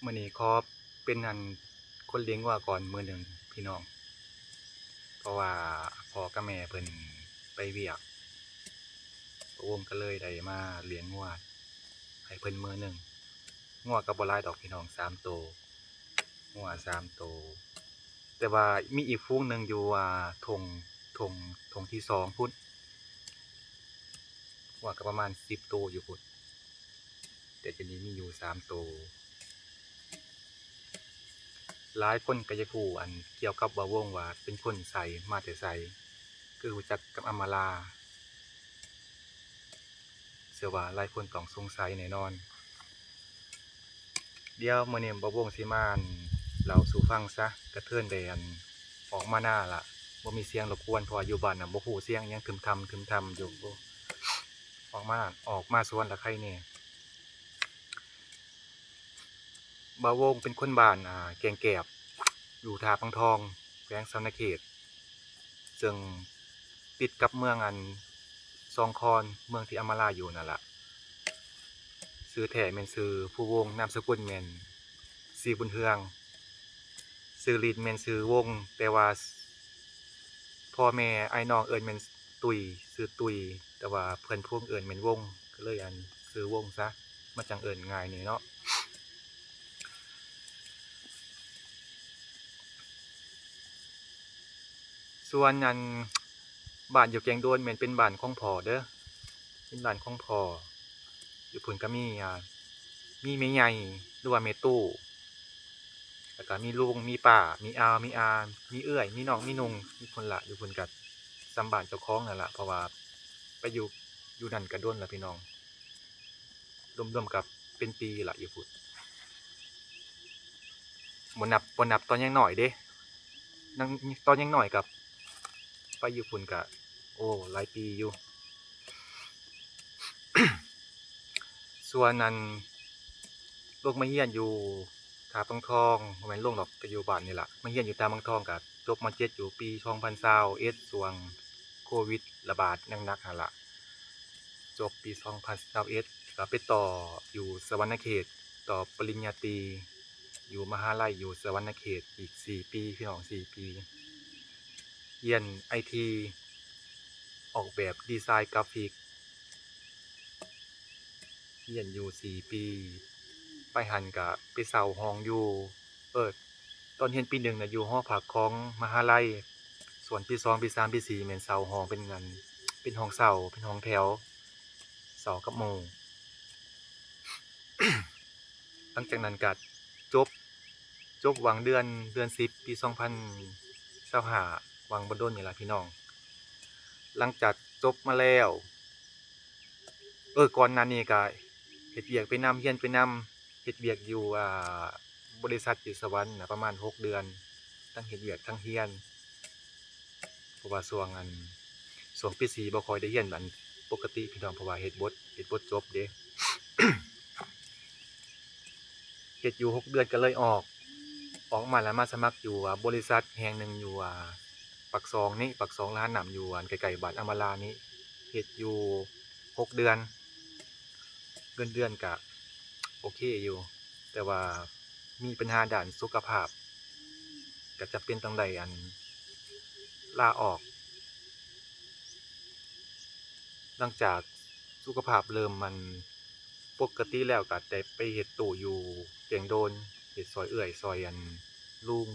ມື້ນີ້ຂໍເປັນອັນຄົນລ້ຽງງົວກ່ອນມື້ໜຶ່ງພີ່ນ້ອງ ເພາະວ່າພໍ່ກັບແມ່ເພິ່ນໄປວຽກ ປະວົງກໍເລີຍໄດ້ມາລ້ຽງງົວໃຫ້ເພິ່ນມື້ໜຶ່ງ. ງົວກໍບໍ່ຫຼາຍດອກພີ່ນ້ອງ ສາມໂຕ ງົວສາມໂຕ ແຕ່ວ່າມີອີກຝູງໜຶ່ງຢູ່ ອ່າ ທົ່ງ ທົ່ງ ທົ່ງທີສອງພຸ້ນ ງົວກໍປະມານສິບໂຕຢູ່ພຸ້ນ ແຕ່ດຽວນີ້ມີຢູ່ສາມໂຕ. ຫຼາຍຄົນກໍຢາກຮູ້ອັນກ່ຽວກັບບ່າວວົງວ່າເປັນຄົນໃສ ມາແຕ່ໃສ ຄືຮູ້ຈັກກັບອຳມາລາ. ເຊື່ອວ່າຫຼາຍຄົນຕ້ອງສົງໄສແນ່ນອນ. ດຽວມື້ນີ້ບ່າວວົງຊິມາເລົ່າສູ່ຟັງຊະ ກະເທີນໄດ້ອັນອອກມານາລະ ບໍ່ມີສຽງລົບກວນ ເພາະວ່າຢູ່ບ້ານນະບໍ່ຮູ້ສຽງຫຍັງ ທຶມທຳ ທຶມທຳຢູ່. ອອກມາ ອອກມາສວນລະໄຄແນ່. ບ່າວວົງເປັນຄົນບ້ານ ອ່າ ແກ້ງແກບ ຢູ່ທ່າປາງທອງ ແຂວງສະຫວັນນະເຂດ ເຊິ່ງຕິດກັບເມືອງອັນຊອງຄອນ ເມືອງທີ່ອຳມາລາຢູ່ນັ້ນລະ. ຊື່ແທ້ແມ່ນຊື່ພູວົງ ນາມສະກຸນແມ່ນສີບຸນເຮືອງ ຊື່ຫຼິ້ນແມ່ນຊື່ວົງ ແຕ່ວ່າພໍ່ແມ່ອ້າຍນ້ອງເອີ້ນແມ່ນຕຸ້ຍ ຊື່ຕຸ້ຍ ແຕ່ວ່າເພື່ອນຝູງເອີ້ນແມ່ນວົງ ກໍເລີຍອັນຊື່ວົງຊະ ມັນຈັ່ງເອີ້ນງ່າຍນີ້ເນາະ. ສ່ວນອັນບ້ານຢູ່ແກ້ງໂດນແມ່ນເປັນບ້ານຂອງພໍ່ເດີ້ ເປັນບ້ານຂອງພໍ່. ຢູ່ພຸ້ນກໍມີ ອ່າ ມີແມ່ໃຫຍ່ ຫຼືວ່າແມ່ຕູ້ ແລ້ວກໍມີລຸງ ມີປ້າ ມີອາວ ມີອາ ມີເອື້ອຍ ມີນ້ອງ ມີນຸ່ງ ຢູ່ພຸ້ນລະ. ຢູ່ພຸ້ນກໍສ່ຳບ້ານເຈົ້າຂອງນັ້ນລະ ເພາະວ່າໄປຢູ່ ຢູ່ນັ້ນກໍດົນລະພີ່ນ້ອງ ລວມໆກໍເປັນປີລະຢູ່ພຸ້ນ. ບໍ່ນັບ ບໍ່ນັບຕອນຍັງນ້ອຍເດ້ ຍັງ ຕອນຍັງນ້ອຍກໍໄປຢູ່ພຸ້ນກໍ ໂອ້ ຫຼາຍປີຢູ່. ສ່ວນອັນ ລົງມາຮຽນຢູ່ທ່າປາງທອງ ບໍ່ແມ່ນລົງດອກ ກໍຢູ່ບ້ານນີ້ລະ ມາຮຽນຢູ່ທ່າປາງທອງ ກໍຈົບ ມ.ເຈັດ ຢູ່ປີສອງພັນຊາວເອັດ ຊ່ວງໂຄວິດລະບາດໜັກໆຫັ້ນລະ ຈົບປີສອງພັນຊາວເອັດ ກໍໄປຕໍ່ຢູ່ສະຫວັນນະເຂດ ຕໍ່ປະລິນຍາຕີ ຢູ່ມະຫາໄລຢູ່ສະຫວັນນະເຂດອີກສີ່ປີ ພີ່ນ້ອງ ສີ່ປີ ຮຽນໄອທີ ອອກແບບດີໄຊກຣາຟິກ ຮຽນຢູ່ສີ່ປີ ໄປຫັ້ນກະໄປເຊົ່າຫ້ອງຢູ່ ເອີ ຕອນຮຽນປີໜຶ່ງນະ ຢູ່ຫໍພັກຂອງມະຫາໄລ ສ່ວນປີສອງ ປີສາມ ປີສີ່ ແມ່ນເຊົ່າຫ້ອງ ເປັນອັນ ເປັນຫ້ອງເຊົ່າ ເປັນຫ້ອງແຖວ ເຊົ່າກັບໝູ່. ຫຼັງຈາກນັ້ນກະຈົບ ຈົບຫວ່າງເດືອນ ເດືອນສິບ ປີສອງພັນຊາວຫ້າ ຫວ່າງບໍ່ດົນນີ້ລະພີ່ນ້ອງ. ຫຼັງຈາກຈົບມາແລ້ວ ເອີ ກ່ອນໜ້ານີ້ກະເຮັດວຽກໄປນຳ ຮຽນໄປນຳ ເຮັດວຽກຢູ່ ອ່າ ບໍລິສັດຢູ່ສະຫວັນນະ ປະມານຫົກເດືອນ ທັງເຮັດວຽກທັງຮຽນ. ເພາະວ່າຊ່ວງອັນ ຊ່ວງປີສີ່ບໍ່ຄ່ອຍໄດ້ຮຽນອັນປົກກະຕິພີ່ນ້ອງ ເພາະວ່າເຮັດບົດ ເຮັດບົດຈົບເດ້ ເຮັດຢູ່ຫົກເດືອນກໍເລີຍອອກ ອອກມາແລ້ວມາສະໝັກຢູ່ ອ່າ ບໍລິສັດແຫ່ງໜຶ່ງຢູ່ ອ່າ ປາກຊ່ອງນີ້ ປາກຊ່ອງລະຫານນ້ຳ ຢູ່ອັນໃກ້ໆບ້ານອຳມາລານີ້ ເຮັດຢູ່ຫົກເດືອນ ເງິນເດືອນກະໂອເຄຢູ່ ແຕ່ວ່າມີບັນຫາດ້ານສຸຂະພາບ ກະຈຳເປັນຕ້ອງໄດ້ອັນລາອອກ. ຫຼັງຈາກສຸຂະພາບເລີ່ມມັນປົກກະຕິແລ້ວ ກະໄດ້ໄປເຮັດຕູ້ຢູ່ແກ້ງໂດນ ເຮັດຊ່ອຍເອື້ອຍ ຊ່ອຍອັນລຸງ.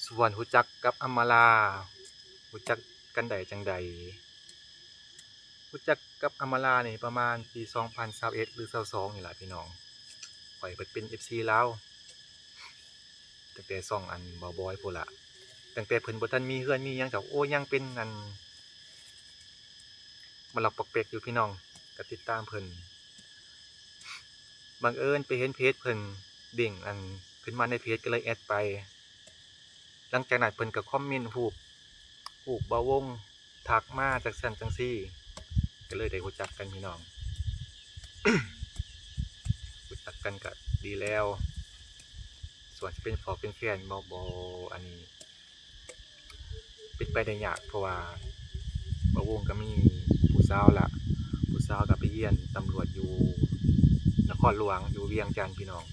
ສ່ວນຮູ້ຈັກກັບອຳມາລາ ຮູ້ຈັກກັນໄດ້ຈັ່ງໃດ? ຮູ້ຈັກກັບອຳມາລານີ້ປະມານປີສອງພັນຊາວເອັດ ຫຼື ຊາວສອງນີ້ລະພີ່ນ້ອງ. ຂ້ອຍເປັນເອັຟຊີລາວ ຕັ້ງແຕ່ຊ່ອງອັນບ່າວບອຍພຸ້ນລະ ຕັ້ງແຕ່ເພິ່ນບໍ່ທັນມີເຮືອນມີຫຍັງດອກ ໂອ້ ຍັງເປັນອັນ ມາລັອກປອກແປກຢູ່ພີ່ນ້ອງ ກໍຕິດຕາມເພິ່ນ ບັງເອີນໄປເຫັນເພຈເພິ່ນເດ້ງອັນຂຶ້ນມາໃນເພຈ ກໍເລີຍແອັດໄປ. ຫຼັງຈາກນັ້ນເພິ່ນກໍຄອມເມັນຮູບ ຮູບບ່າວວົງ ທັກມາຈັ່ງຊັ້ນຈັ່ງຊີ້ ກໍເລີຍໄດ້ຮູ້ຈັກກັນພີ່ນ້ອງ. ຮູ້ຈັກກັນກໍດີແລ້ວ ສ່ວນຊິເປັນພໍ່ເປັນແຟນບໍ່ ບໍ່ ອັນນີ້ ເປັນໄປໄດ້ຍາກ ເພາະວ່າບ່າວວົງກໍມີຜູ້ ລາວລະ ຜູ້ສາວກໍໄປຮຽນຕຳຫຼວດຢູ່ນະຄອນຫຼວງ ຢູ່ວຽງຈັນ ພີ່ນ້ອງ.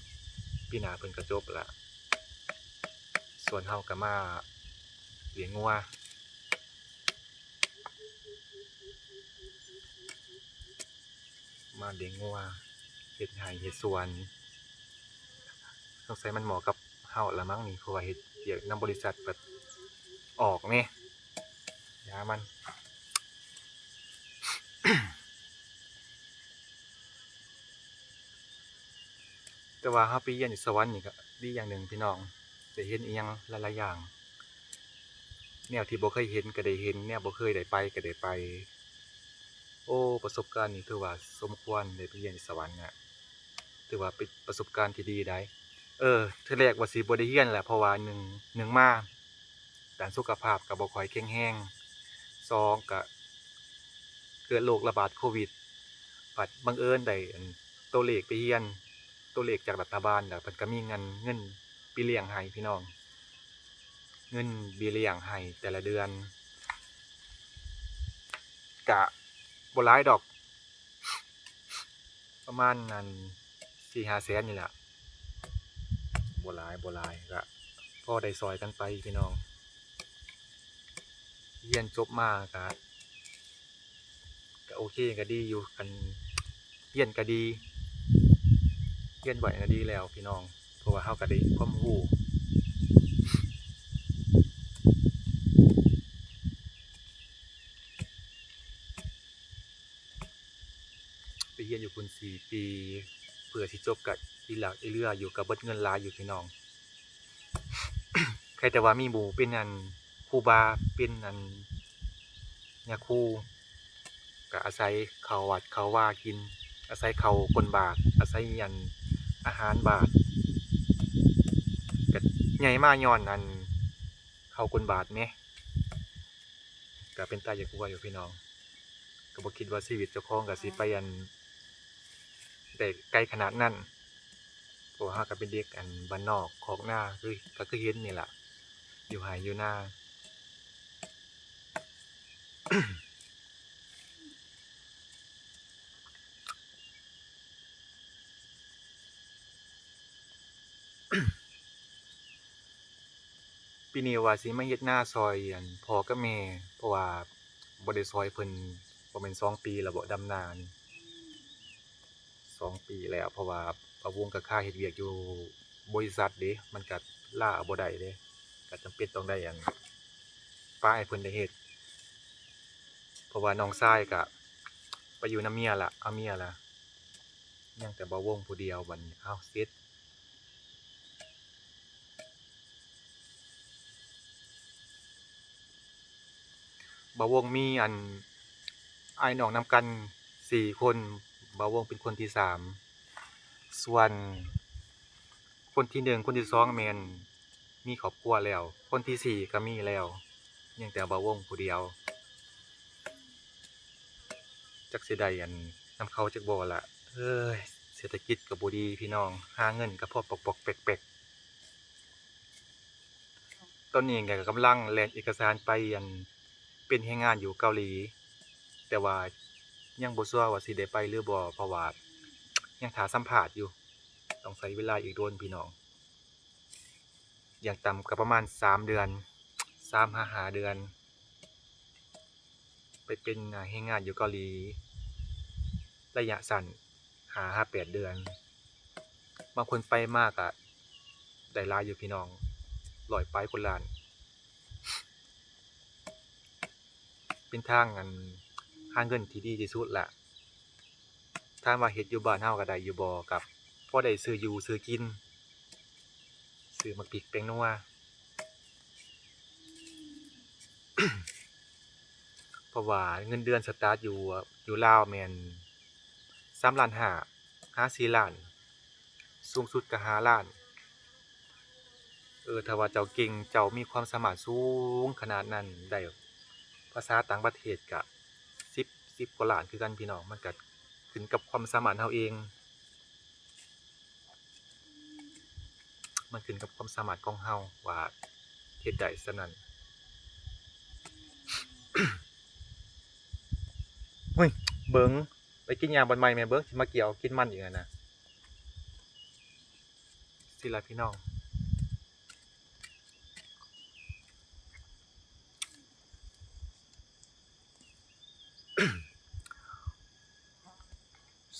ປີໜ້າເພິ່ນກໍຈົບລະ ສ່ວນເຮົາກໍມາລ້ຽງງົວ ມາລ້ຽງງົວ ເຮັດໄຮ່ເຮັດສວນ. ສົງໄສມັນເໝາະກັບເຮົາລະມັ້ງນີ້ ເພາະວ່າເຮັດວຽກນຳບໍລິສັດແບບອອກແດ່ ຢາມັນ. ແຕ່ວ່າເຮົາໄປຮຽນຢູ່ສະຫວັນນີ້ກໍດີຢ່າງໜຶ່ງພີ່ນ້ອງ ໄດ້ເຫັນອີ່ຫຍັງຫຼາຍໆຢ່າງ ແນວທີ່ບໍ່ເຄີຍເຫັນກໍໄດ້ເຫັນ ແນວບໍ່ເຄີຍໄດ້ໄປກໍໄດ້ໄປ. ໂອ້ ປະສົບການນີ້ຖືວ່າສົມຄວນໄດ້ໄປຮຽນຢູ່ສະຫວັນນະ ຖືວ່າເປັນປະສົບການທີ່ດີໃດ໋. ເອີ ເທື່ອແລກວ່າຊິບໍ່ໄດ້ຮຽນແຫຼະ ເພາະວ່າໜຶ່ງ ໜຶ່ງມາ ດ້ານສຸຂະພາບກໍບໍ່ຄ່ອຍແຂງແຮງ, ສອງ ກໍເກີດໂລກລະບາດໂຄວິດ ບັດບັງເອີນໄດ້ ອັນ ໂຕເລກໄປຮຽນ ໂຕເລກຈາກລັດຖະບານ ແລ້ວເພິ່ນກໍມີເງິນ ເງິນເບ້ຍລ້ຽງໃຫ້ພີ່ນ້ອງ ເງິນເບ້ຍລ້ຽງໃຫ້ແຕ່ລະເດືອນ ກະບໍ່ຫຼາຍດອກ ປະມານ ອັນ ສີ່ຫ້າແສນນີ້ລະ ບໍ່ຫຼາຍ ບໍ່ຫຼາຍ ກະພໍໄດ້ຊ່ອຍກັນໄປພີ່ນ້ອງ. ຮຽນຈົບມາກະ ກະໂອເຄ ກະດີຢູ່ ຄັນຮຽນກະດີ ຮຽນໄວ້ກະດີແລ້ວພີ່ນ້ອງ ເພາະວ່າເຮົາກະໄດ້ຄວາມຮູ້. ໄປຮຽນຢູ່ພຸ້ນສີ່ປີ ເພື່ອຊິຈົບກະອີຫຼາກອີເຫຼືອຢູ່ ກະເບິດເງິນຫຼາຍຢູ່ພີ່ນ້ອງ. ໃຄແຕ່ວ່າມີໝູ່ເປັນ ອັນ ຄູບາ ເປັນ ອັນ ຍາຄູ ກະອາໄສເຂົ້າວັດເຂົ້າວາກິນ ອາໄສເຂົ້າກົ້ນບາດ ອາໄສ ອັນ ອາຫານບາດ ກະໃຫຍ່ມາຍ້ອນ ອັນ ເຂົ້າກົ້ນບາດແໝ ກະເປັນຕາຢາກຫົວຢູ່ພີ່ນ້ອງ. ກະບໍ່ຄິດວ່າຊີວິດເຈົ້າຂອງກະຊິໄປ ອັນ ໄດ້ໄກຂະໜາດນັ້ນ ເພາະວ່າເຮົາກະເປັນເດັກ ອັນ ບ້ານນອກຄອກນາ ຄື ກະຄືເຫັນນີ້ລະ ຢູ່ໄຮ່ຢູ່ນາ. ປີນີ້ວ່າຊິມາເຮັດນາຊ່ອຍ ອັນ ພໍ່ກັບແມ່ ເພາະວ່າບໍ່ໄດ້ຊ່ອຍເພິ່ນ ບໍ່ແມ່ນສອງປີແລ້ວເບາະ ດຳນານີ້ ສອງປີແລ້ວ ເພາະວ່າປາວົງກະຄາເຮັດວຽກຢູ່ບໍລິສັດເດ້ ມັນກະລາເອົາບໍ່ໄດ້ເດ້ ກະຈຳເປັນຕ້ອງໄດ້ ອັນ ປະໃຫ້ເພິ່ນໄດ້ເຮັດ ເພາະວ່ານ້ອງຊາຍກະໄປຢູ່ນຳເມຍລະ ເອົາເມຍລະ ຍັງແຕ່ບ່າວວົງຜູ້ດຽວ ບັດນີ້ ເອົ້າ ເສັດ. ບ່າວວົງມີ ອັນ ອ້າຍນ້ອງນຳກັນສີ່ຄົນ ບ່າວວົງເປັນຄົນທີສາມ ສ່ວນຄົນທີໜຶ່ງ ຄົນທີສອງແມ່ນມີຄອບຄົວແລ້ວ ຄົນທີສີ່ກະມີແລ້ວ ຍັງແຕ່ບ່າວວົງຜູ້ດຽວ ຈັກຊິໄດ້ ອັນ ນຳເຂົາຈັກບໍ່ລະ. ເອີຍ ເສດຖະກິດກະບໍ່ດີພີ່ນ້ອງ ຫາເງິນກະພໍປອກໆແປກໆ. ຕອນນີ້ກະກຳລັງແລ່ນເອກະສານໄປ ອັນ ເປັນແຮງງານຢູ່ເກົາຫຼີ ແຕ່ວ່າຍັງບໍ່ຊົວວ່າຊິໄດ້ໄປຫຼືບໍ່ ເພາະວ່າຍັງຖ້າສຳພາດຢູ່ ຕ້ອງໃຊ້ເວລາອີກດົນພີ່ນ້ອງ ຢ່າງຕ່ຳກະປະມານສາມເດືອນ ສາມຫາຫ້າເດືອນ ໄປເປັນ ອາ ແຮງງານຢູ່ເກົາຫຼີໄລຍະສັ້ນ ຫ້າຫາແປດເດືອນ ບາງຄົນໄປມາກະໄດ້ຫຼາຍຢູ່ພີ່ນ້ອງ ຮ້ອຍປາຍກວ່າລ້ານ ເປັນທາງ ອັນ ຫາເງິນທີ່ດີທີ່ສຸດລະ. ຖາມວ່າເຮັດຢູ່ບ້ານເຮົາກະໄດ້ຢູ່ບໍ່ ກະພໍໄດ້ຊື້ຢູ່ຊື້ກິນ ຊື້ໝາກພິກແປ້ງນົວ ເພາະວ່າເງິນເດືອນສະຕາດຢູ່ ຢູ່ລາວແມ່ນສາມລ້ານຫ້າ ຫາສີ່ລ້ານ ສູງສຸດກະຫ້າລ້ານ. ເອີ ຖ້າວ່າເຈົ້າເກັ່ງ ເຈົ້າມີຄວາມສາມາດສູງຂະໜາດນັ້ນ ໄດ້ພາສາຕ່າງປະເທດກະສິບ ສິບກວ່າລ້ານຄືກັນພີ່ນ້ອງ ມັນກະຂຶ້ນກັບຄວາມສາມາດເຮົາເອງ. ມັນຂຶ້ນກັບຄວາມສາມາດຂອງເຮົາວ່າເຮັດໄດ້ສ່ຳນັ້ນ. ເບິ່ງ ໄປກິນຫຍ້າບ່ອນໃໝ່ແມ່ ເບິ່ງ ຊິມາກ່ຽວກິນມັນອີກຫັ້ນນະ. ຊີ້ລະພີ່ນ້ອງ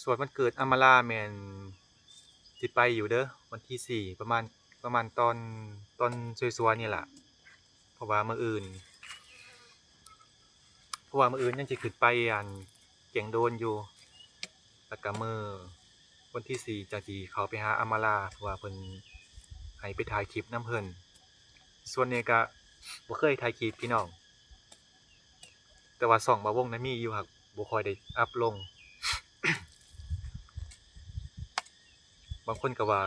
ສວນວັນເກີດອຳມາລາແມ່ນຊິໄປຢູ່ເດີ ວັນທີສີ່ ປະມານ ປະມານຕອນ ຕອນສວຍໆນີ້ລະ ເພາະວ່າມື້ອື່ນ ເພາະວ່າມື້ອື່ນຍັງຊິຂຶ້ນໄປ ອັນ ແກ້ງໂດນຢູ່ ແລ້ວກະມື້ວັນທີສີ່ຈັ່ງຊິເຂົ້າໄປຫາອຳມາລາ ເພາະວ່າເພິ່ນໃຫ້ໄປຖ່າຍຄລິບນຳເພິ່ນ. ສ່ວນນີ້ກະບໍ່ເຄີຍຖ່າຍຄລິບພີ່ນ້ອງ ແຕ່ວ່າຊ່ອງບ່າວວົງນະມີຢູ່ ຫາກບໍ່ຄ່ອຍໄດ້ອັບລົງ. ບາງຄົນກໍວ່າ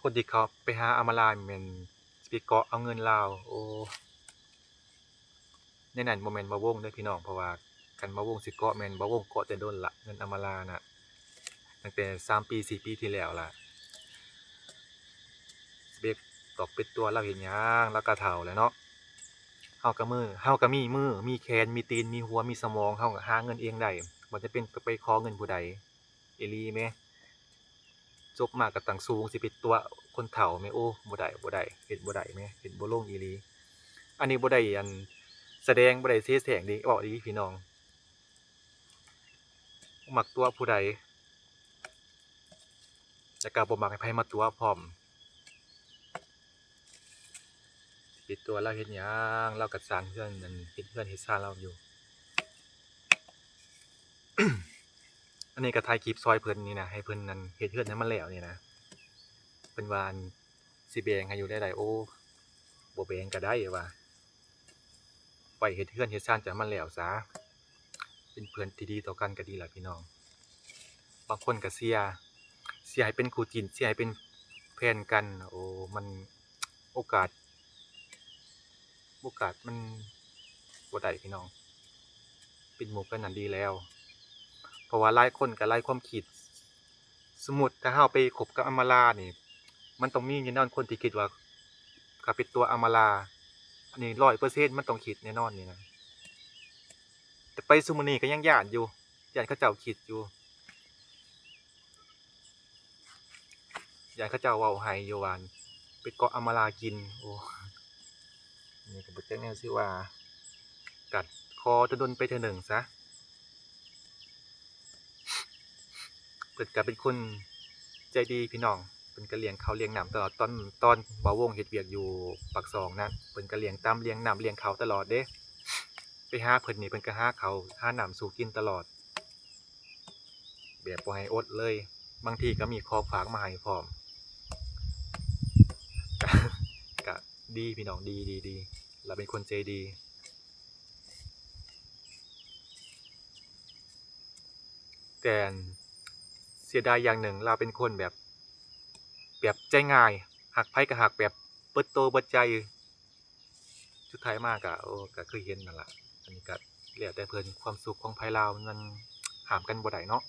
ຄົນທີ່ເຂົາໄປຫາອຳມາລາແມ່ນຊິໄປເກາະເອົາເງິນລາວ. ໂອ້ ໃນນັ້ນບໍ່ແມ່ນບ່າວວົງເດີພີ່ນ້ອງ ເພາະວ່າຄັນບ່າວວົງຊິເກາະແມ່ນບ່າວວົງເກາະແຕ່ດົນລະ ເງິນອຳມາລານະ ຕັ້ງແຕ່ສາມປີ ສີ່ປີທີ່ແລ້ວລະ. ເບກຕອກເປັດຕົວລາວເຮັດຫຍັງ ລາວກໍເຖົ້າແລ້ວເນາະ. ເຮົາກໍມື ເຮົາກໍມີມື ມີແຂນ ມີຕີນ ມີຫົວ ມີສະໝອງ ເຮົາກໍຫາເງິນເອງໄດ້ ບໍ່ຈຳເປັນຕ້ອງໄປຂໍເງິນຜູ້ໃດ. ອີ່ຫຼີແມ ຈົບມາກໍຕັ້ງສູງ ຊິໄປຕົວະຄົນເຖົ້າແມ ໂອ້ ບໍ່ໄດ້ ບໍ່ໄດ້ ເຮັດບໍ່ໄດ້ແມ ເຮັດບໍ່ລົງອີ່ຫຼີ. ອັນນີ້ບໍ່ໄດ້ ອັນ ສະແດງ ບໍ່ໄດ້ເສແສ້ງເດ້ ເວົ້າອີ່ຫຼີພີ່ນ້ອງ ບໍ່ມັກຕົວະຜູ້ໃດ ແລ້ວກໍບໍ່ມັກໃຫ້ໃຜມາຕົວະພ້ອມ. ຊິໄປຕົວະລາວເຮັດຫຍັງ ລາວກໍສ້າງເຮືອນ ອັນ ເຮັດເຮືອນເຮັດຊານລາວຢູ່. ອັນນີ້ກໍຖ່າຍຄລິບຊ່ອຍເພິ່ນນີ້ນະ ໃຫ້ເພິ່ນ ອັນ ເຮັດເຮືອນໃຫ້ມັນແລ້ວນີ້ນະ ເພິ່ນວ່າ ອັນ ຊິແບ່ງໃຫ້ຢູ່ໄດ້ໃດ ໂອ້ ບໍ່ແບ່ງກໍໄດ້ວ່າ ໄວ້ເຮັດເຮືອນເຮັດຊານໃຫ້ມັນແລ້ວຊະ ເປັນເພື່ອນທີ່ດີຕໍ່ກັນກໍດີລະພີ່ນ້ອງ. ບາງຄົນກໍເຊຍ ເຊຍໃຫ້ເປັນຄູ່ຈິ້ນ ເຊຍໃຫ້ເປັນແຟນກັນ ໂອ້ ມັນ ໂອກາດ ໂອກາດມັນບໍ່ໄດ້ພີ່ນ້ອງ ເປັນໝູ່ກັນນັ້ນດີແລ້ວ ເພາະວ່າຫຼາຍຄົນກໍຫຼາຍຄວາມຄິດ. ສົມມຸດຖ້າເຮົາໄປຄົບກັບອຳມາລານີ້ ມັນຕ້ອງມີແນ່ນອນຄົນທີ່ຄິດວ່າຂ້າເປັນຕົວະອຳມາລາ ອັນນີ້ຮ້ອຍເປີເຊັນ ມັນຕ້ອງຄິດແນ່ນອນນີ້ນະ ແຕ່ໄປຊຸມື້ນີ້ກໍຍັງຢ້ານຢູ່ ຢ້ານເຂົາເຈົ້າຄິດຢູ່ ຢ້ານເຂົາເຈົ້າເວົ້າໃຫ້ຢູ່ວ່າ ໄປເກາະອຳມາລາກິນ. ໂອ້ ນີ້ກໍບໍ່ຈັກແນວຊິວ່າ ກັດຄໍດົນໆໄປເທື່ອໜຶ່ງຊະ. ເພິ່ນກໍເປັນຄົນໃຈດີພີ່ນ້ອງ ເພິ່ນກໍລ້ຽງເຂົ້າລ້ຽງນ້ຳຕະຫຼອດ ຕອນ ຕອນບ່າວວົງເຮັດວຽກຢູ່ປາກຊ່ອງນັ້ນ ເພິ່ນກໍລ້ຽງຕຳ ລ້ຽງນ້ຳ ລ້ຽງເຂົ້າຕະຫຼອດເດ້. ໄປຫາເພິ່ນນີ້ ເພິ່ນກໍຫາເຂົ້າຫານ້ຳສູ່ກິນຕະຫຼອດ ແບບບໍ່ໃຫ້ອົດເລີຍ ບາງທີກໍມີຂອງຝາກມາໃຫ້ພ້ອມ. ກະ ກະດີພີ່ນ້ອງ ດີ ດີ ດີ ລາວເປັນຄົນໃຈດີ. ແຕ່ເສຍດາຍຢ່າງໜຶ່ງ ລາວເປັນຄົນແບບ ແບບໃຈງ່າຍ ຮັກໃຜກໍຮັກແບບເບິດໂຕເບິດໃຈ. ສຸດທ້າຍມາກໍ ໂອ້ ກໍຄືເຫັນນັ້ນລະ ອັນນີ້ກໍແລ້ວແຕ່ເພິ່ນ ຄວາມສຸກຂອງໃຜລາວມັນຫ້າມກັນບໍ່ໄດ້ເນາະ.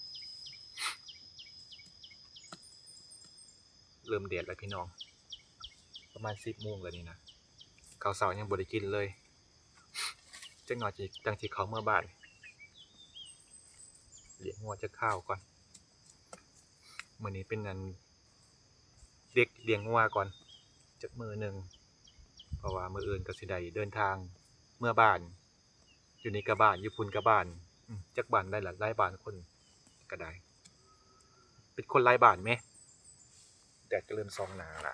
ເລີ່ມແດດແລ້ວພີ່ນ້ອງ ປະມານສິບໂມງແລ້ວນີ້ນະ ເຂົ້າເຊົ້າຍັງບໍ່ໄດ້ກິນເລີຍ. ຈັກໜ່ອຍຊິ ຈັ່ງຊິເຂົ້າເມືອບ້ານ ລ້ຽງງົວຈັກຄາວກ່ອນ. ມື້ນີ້ເປັນອັນ ເດັກລ້ຽງງົວກ່ອນຈັກມື້ໜຶ່ງ ເພາະວ່າມື້ອື່ນກໍຊິໄດ້ເດີນທາງເມືອບ້ານ. ຢູ່ນີ້ກໍບ້ານ ຢູ່ພຸ້ນກໍບ້ານ ອືມ ຈັກບ້ານໃດລະ ຫຼາຍບ້ານຄົນກໍໄດ້ ເປັນຄົນຫຼາຍບ້ານແມ. ແດດກໍເລີ່ມສ່ອງໜ້າລະ.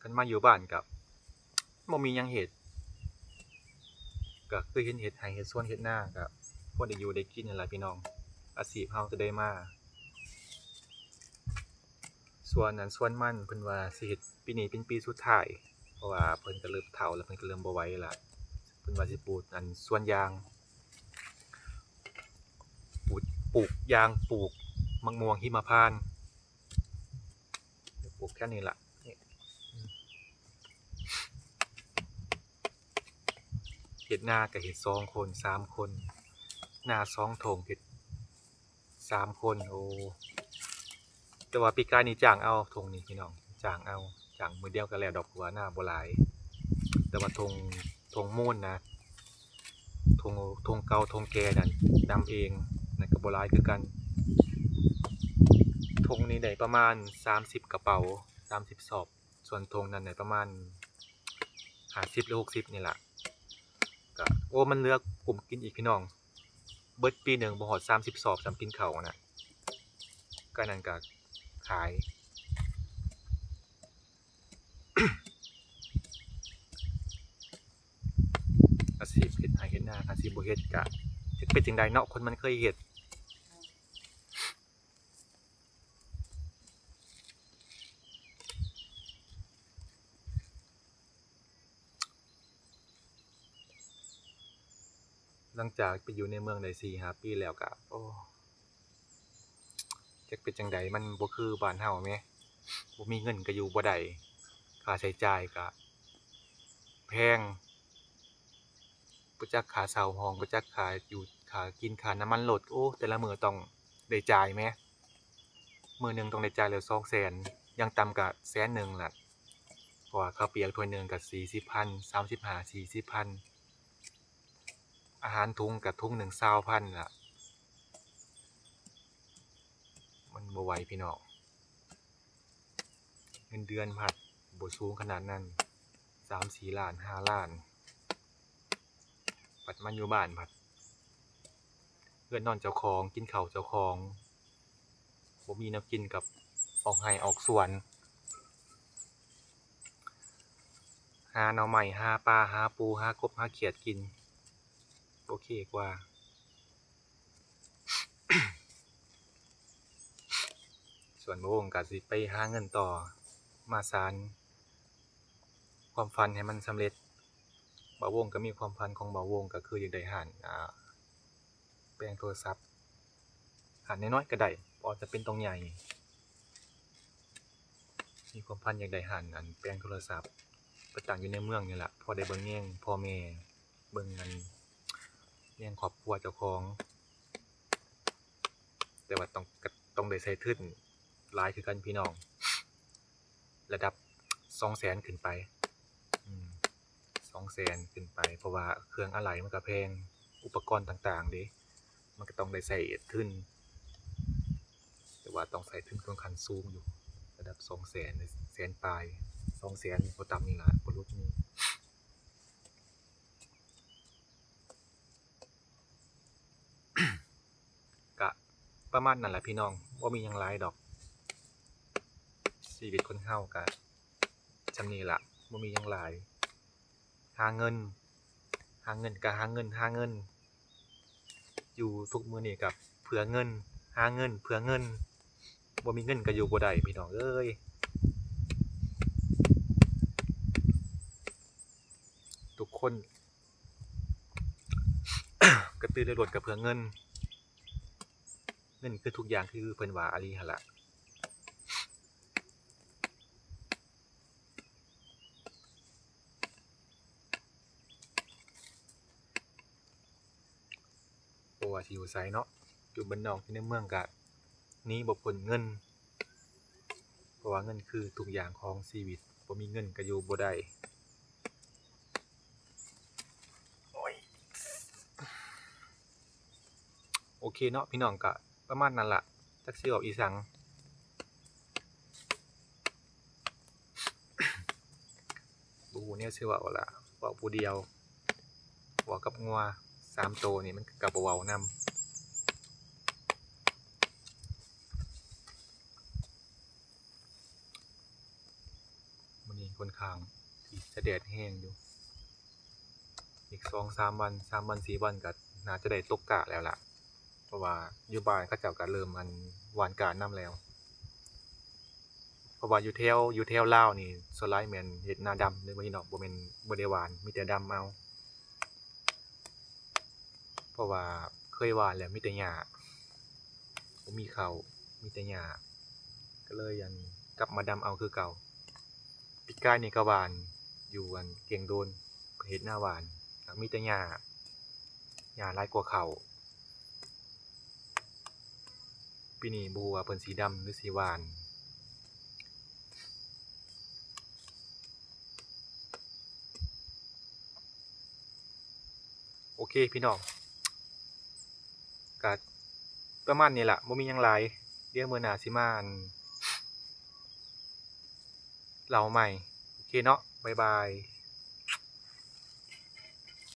ຄັນມາຢູ່ບ້ານກໍບໍ່ມີຫຍັງເຮັດ ກໍຄືເຫັນເຮັດໄຮ່ເຮັດສວນເຮັດນາ ກໍພໍໄດ້ຢູ່ໄດ້ກິນນັ້ນລະພີ່ນ້ອງ ອາຊີບເຮົາແຕ່ໃດມາ. ສວນອັນ ສວນມັນ ເພິ່ນວ່າຊິເຮັດປີນີ້ເປັນປີສຸດທ້າຍ ເພາະວ່າເພິ່ນກໍເລີ່ມເຖົ້າແລ້ວ ເພິ່ນກໍເລີ່ມບໍ່ໄຫວລະ. ເພິ່ນວ່າຊິປູກອັນ ສວນຢາງ ປູກ ປູກຢາງ ປູກໝາກມ່ວງຫິມະພານ ປູກແຖວນີ້ລະ. ເຮັດນາກໍເຮັດສອງຄົນ ສາມຄົນ ນາສອງທົ່ງ ເຮັດສາມຄົນ. ໂອ້ ແຕ່ວ່າປີກາຍນີ້ຈ້າງເອົາທົ່ງນີ້ພີ່ນ້ອງ ຈ້າງເອົາ ຈ້າງມື້ດຽວກໍແລ້ວດອກ ເພາະວ່ານາບໍ່ຫຼາຍ. ແຕ່ວ່າທົ່ງ ທົ່ງມູນນະ ທົ່ງ ທົ່ງເກົ່າ ທົ່ງແກ່ນັ້ນ ດຳເອງ ນັ້ນກໍບໍ່ຫຼາຍຄືກັນ. ທົ່ງນີ້ໄດ້ປະມານສາມສິບກະເປົາ ສາມສິບສອບ. ສ່ວນທົ່ງນັ້ນໄດ້ປະມານຫ້າສິບ ຫຼື ຫົກສິບນີ້ລະ. ກະ ໂອ້ ມັນເຫຼືອກຸ້ມກິນອີກພີ່ນ້ອງ. ເບິດປີໜຶ່ງບໍ່ຮອດສາມສິບສອບ ສຳກິນເຂົ້ານະ. ກະນັ້ນກະຂາຍ. ອາຊີບເຮັດໄຮ່ເຮັດນາ ຄັນຊິບໍ່ເຮັດກະຈັກເປັນຈັ່ງໃດເນາະ ຄົນມັນເຄີຍເຮັດ. ຫຼັງຈາກໄປຢູ່ໃນເມືອງໄດ້ສີ່ຫ້າປີແລ້ວກະ ໂອ້ ຈັກເປັນຈັ່ງໃດ ມັນບໍ່ຄືບ້ານເຮົາແມ. ບໍ່ມີເງິນກະຢູ່ບໍ່ໄດ້ ຄ່າໃຊ້ຈ່າຍກະແພງ. ບໍ່ຈັກຄ່າເຊົ່າຫ້ອງ ບໍ່ຈັກຄ່າຢູ່ ຄ່າກິນ ຄ່ານ້ຳມັນລົດ. ໂອ້ ແຕ່ລະມື້ຕ້ອງໄດ້ຈ່າຍແມ. ມື້ໜຶ່ງຕ້ອງໄດ້ຈ່າຍແລ້ວສອງແສນ ຢ່າງຕ່ຳກະແສນໜຶ່ງລະ. ເພາະວ່າເຂົ້າປຽກຖ້ວຍໜຶ່ງກະສີ່ສິບພັນ ສາມສິບຫ້າ ສີ່ສິບພັນ. ອາຫານຖົງກະຖົງໜຶ່ງຊາວພັນລະ. ມັນບໍ່ໄຫວພີ່ນ້ອງ. ເງິນເດືອນພັດບໍ່ສູງຂະໜາດນັ້ນ ສາມສີ່ລ້ານ ຫ້າລ້ານ. ບັດມາຢູ່ບ້ານພັດ ເຮືອນນອນເຈົ້າຂອງ ກິນເຂົ້າເຈົ້າຂອງ ບໍ່ມີແນວກິນກັບອອກໄຮ່ອອກສວນ ຫາໜໍ່ໄມ້ ຫາປາ ຫາປູ ຫາກົບ ຫາຂຽດກິນ ໂອເຄກວ່າ. ສ່ວນບ່າວວົງກະຊິໄປຫາເງິນຕໍ່ ມາສານຄວາມຝັນໃຫ້ມັນສຳເລັດ. ບ່າວວົງກະມີຄວາມຝັນຂອງບ່າວວົງ ກະຄືຢາກໄດ້ຮ້ານ ອາ ແປງໂທລະສັບ ຮ້ານນ້ອຍໆກະໄດ້ ບໍ່ຈຳເປັນຕ້ອງໃຫຍ່. ມີຄວາມຝັນຢາກໄດ້ຮ້ານ ອັນ ແປງໂທລະສັບ ໄປຕັ້ງຢູ່ໃນເມືອງນີ້ລະ ພໍໄດ້ເບິ່ງແຍງພໍ່ແມ່ ເບິ່ງອັນ ແຍງຄອບຄົວເຈົ້າຂອງ. ແຕ່ວ່າຕ້ອງ ກະຕ້ອງໄດ້ໃຊ້ທຶນຫຼາຍຄືກັນພີ່ນ້ອງ ລະດັບສອງແສນຂຶ້ນໄປ ອືມ ສອງແສນຂຶ້ນໄປ ເພາະວ່າເຄື່ອງອາໄຫຼ່ມັນກະແພງ ອຸປະກອນຕ່າງໆເດ້ ມັນກະຕ້ອງໄດ້ໃຊ້ທຶນ. ແຕ່ວ່າຕ້ອງໃຊ້ທຶນຂ້ອນຂ້າງສູງຢູ່ ລະດັບສອງແສນ ແສນປາຍ ສອງແສນບໍ່ຕ່ຳນີ້ລະ ບໍ່ຫຼຸດນີ້. ກະປະມານນັ້ນລະພີ່ນ້ອງ ບໍ່ມີຫຍັງຫຼາຍດອກ. ຊີວິດຄົນເຮົາກະຊ່ຳນີ້ລະ ບໍ່ມີຫຍັງຫຼາຍ. ຫາເງິນ ຫາເງິນກະຫາເງິນ ຫາເງິນ ຢູ່ທຸກມື້ນີ້ກະເພື່ອເງິນ ຫາເງິນເພື່ອເງິນ. ບໍ່ມີເງິນກະຢູ່ບໍ່ໄດ້ພີ່ນ້ອງເອີຍ. ທຸກຄົນ ກະຕື່ນລວດກະເພື່ອເງິນ. ເງິນຄືທຸກຢ່າງ ຄືເພິ່ນວ່າອີ່ຫຼີຫັ້ນລະ. ບໍ່ວ່າຊິຢູ່ໃສເນາະ ຢູ່ບ້ານນອກ ຢູ່ໃນເມືອງ ກະໜີບໍ່ພົ້ນເງິນ ເພາະວ່າເງິນຄືທຸກຢ່າງຂອງຊີວິດ ບໍ່ມີເງິນກະຢູ່ບໍ່ໄດ້. ໂອເຄເນາະພີ່ນ້ອງ ກະປະມານນັ້ນລະ ຈັກຊິເວົ້າອີ່ສັງ ບໍ່ຮູ້ແນວຊິເວົ້າລະ ເວົ້າຜູ້ດຽວ ເວົ້າກັບງົວສາມໂຕນີ້ ມັນກະບໍ່ເວົ້ານຳ. ມື້ນີ້ຂ້ອນຂ້າງທີ່ຈະແດດແຮງຢູ່ ອີກສອງສາມວັນ ສາມວັນ ສີ່ວັນ ກະໜ້າຈະໄດ້ຕົກກ້າແລ້ວລະ ເພາະວ່າຢູ່ບ້ານເຂົາເຈົ້າກະເລີ່ມ ອັນ ຫວ່ານກ້ານຳແລ້ວ. ເພາະວ່າຢູ່ແຖວ ຢູ່ແຖວລາວນີ້ ສ່ວນຫຼາຍແມ່ນເຮັດນາດຳເດີພີ່ນ້ອງ ບໍ່ແມ່ນ ບໍ່ໄດ້ຫວ່ານ ມີແຕ່ດຳເອົາ. ເພາະວ່າເຄີຍຫວ່ານແລ້ວມີແຕ່ຫຍ້າ ບໍ່ມີເຂົ້າ ມີແຕ່ຫຍ້າ ກະເລີຍ ອັນ ກັບມາດຳເອົາຄືເກົ່າ. ປີກາຍນີ້ກະຫວ່ານຢູ່ ອັນ ເກງໂດນ ເຮັດນາຫວ່ານ ກະມີແຕ່ຫຍ້າ ຫຍ້າຫຼາຍກວ່າເຂົ້າ. ປີນີ້ບໍ່ຮູ້ວ່າເພິ່ນຊິດຳ ຫຼື ຊິຫວ່ານ ໂອເຄພີ່ນ້ອງ ກະປະມານນີ້ລະ ບໍ່ມີຫຍັງຫຼາຍ ດຽວມື້ໜ້າຊິມາ ອັນ ເລົ່າໃໝ່. ໂອເຄເນາະ ບາຍບາຍ.